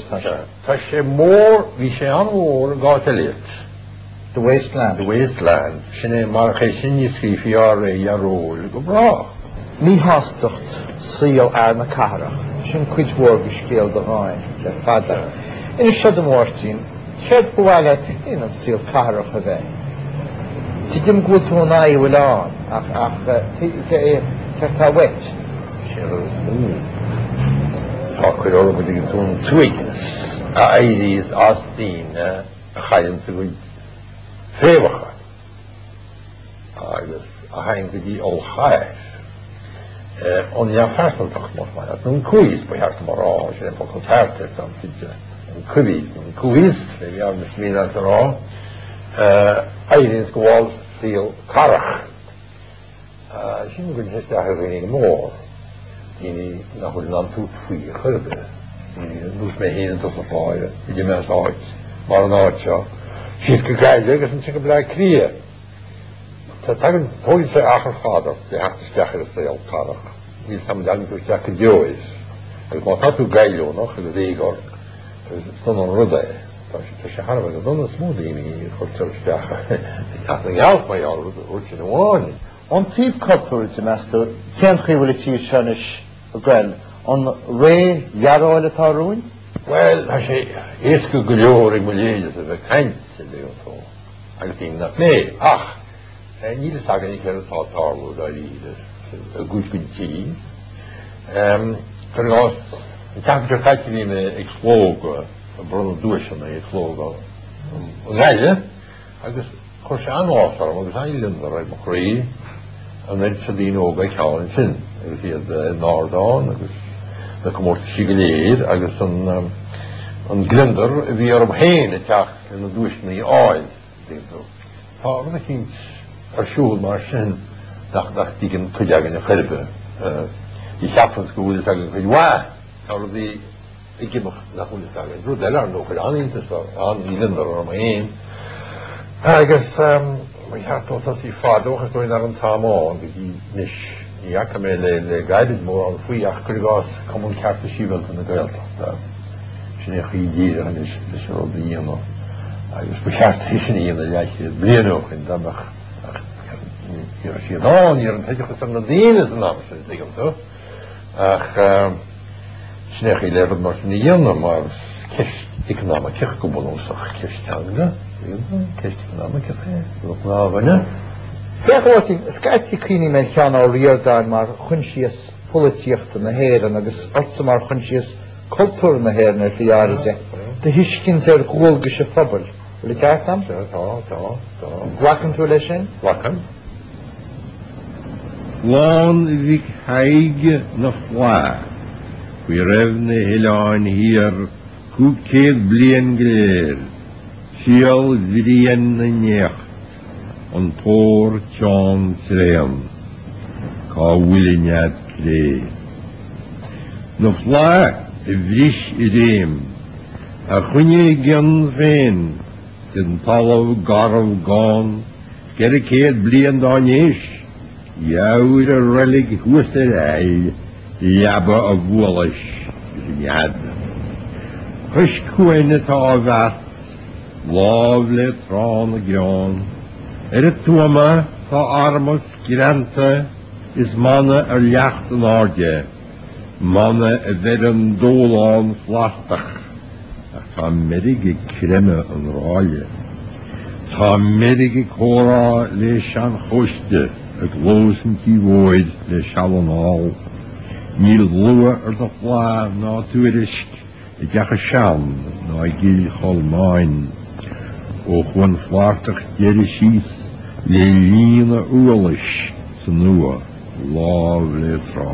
Tá sé. Tá sé mór, bhí sé an-mhór i gcás Eliot. The Waste Land. The Waste Land. Sin é, marach é sin ní scríofaí Ár Ré Dhearóil go brách. Míshástacht saol fhear na cathrach, sin cuid mhór de scéal do dháin le fada. Inis seo dom a Mháirtín, céard ba mhaith leat féin an saol cathrach a bheith? Tuigim go bhfuil tú in aghaidh a bhfuil ann, ach ach céard tá uait? Sé an rud is mó atá ag cur orm, an dtuigeann tú, an t-uaigneas a éiríos as daoine a chailleanns a gcuid fréamhacha agus a théann go dtí ollchathair. An neamhphearsantacht, más maith leat, nó an coimhthíos ba cheart dom a rá, sin é an focal ceart ar táim cinnte, an coimhthíos nó an coimhthíos, pé ar mian leat a rá, a éiríonns go bhfáil saol cathrach. Sin go gcuireann sé isteach ar dhaoine go mór, daoine nach bhfuil in ann tabhairt faoi ar chor ar bith, daoine ar nós mé féin i dtosach báire, a d'imigh as áit mar an áit seo, síos go Gaillimh agus ansin go Bleá Cliath. Tá, tagann, tógann sé achar fada ort le theacht isteach ar an saol cathrach, níl 's a'm an dtagann tú isteach go deo air, agus má tá tú goilliúnach agus éag ort, is dona an rud é. Tá sé thar a bheith go dona, is mó daoine a chuirtear isteach i dTeach na nGealt mar gheall ar an rud sin amháin. Ón taobh cultúrtha de, meas tú, cén chaoi a bhfuil an tír seo anois ag goil? An ré dhearóil atá romhainn? Bhuel, tá sé éasca go leor ag mo leithéidese a bheith ag caint, an dtuigeann tú, agus daoine nach mé, ach níl fhios againne céard atá ag tarlú dáiríre i gcuid den tír. Cuir i gcás, an tseachtain seo caite bhí mé ag slógadh, ag bronnadh duaiseanna ag slógadh i nGaillimh agus chuir sé an-áthas orm agus an-ghliondar ar mo chroí an oiread seo daoine óga a fheiceáil ansin agus iad ar an ardán agus na comórtaisí go léir agus an gliondar a bhí orthu féin ag teacht le na duaiseanna a fháil, an dtuigeann tú. Tá rud eicínt ar siúl mar sin nach dtuigeann cuid againn ar chor ar bith. Ní cheapanns go bhfuil fhios againn cuid mhaith. Tá rudaí ag imeacht nach bhfuil fhios againn. Rud eile, ar ndóigh, chuir an-iontas, an-ghliondar orm féin agus ba cheart dó tosaí fadó ach is dóigh nach raibh an t-am ann go dtí anois. Ní fhaca mé le gairid mórán faoi ach cuir i gcás Cumann Cearta Sibhialta na Gaeltachta, sin é an chaoi dhíreach anois leis an rud a dhéanamh agus ba cheart é sin a dhéanamh leathchéad bliain ó shin dá mbeadh ach ní raibh siad ann, ní raibh an t-oideachas ar na daoine san am sin, tuigeann tú. Ach sin é an chaoi le rud mar sin a dhéanamh, mar is ceist eacnamaíoch go bunúsach, ceist teanga, ceist eacnamaíoch é, do ghnáthdhuine. Féach, a Mháirtín, scaití cuimhním ar Sheán Ó Ríordáin mar choinsias polaitíochta na hÉireann agus ortsa mar choinsias cultúrtha na hÉireann ar shlí áiride, do thuiscint ar dhualgais an phobail. Bhfuil an ceart a'm? Tá, tá, tá. Glacann tú leis sin? Glacaim. Clann Mhic Thaidhg na Fleá faoi raibh na hOileáin Thiar 500 bliain go léir, Síol Bhriain na nÉacht, an pór teann tréan, cá bhfuil a nead cré. Na Fleá a bhris a réim, a choinnigh a gcion féin den talamh garbh gann, 400 bliain dá n-éis, gheobhair a reilig thuas ar aill, leaba a bhualais is a nead. Cois cuain atá á bheart, láimh le Trá na gCeann. Ar an tuama tá armas greanta is mana ar leacht in airde, mana a bheireann dólán Flathartach. Ach tá meirg ag creimeadh an ráille. Tá meirg ag comhrá le seanchóiste i gclós an tí mhóir le seal anall. Níl lua ar do fhlaith ná tuairisc i dTeach a Sean ná i gCill Cholmáin. Ó chuaigh an Flathartach deiridh síos le líon a ualais san fhuath lámh le trá.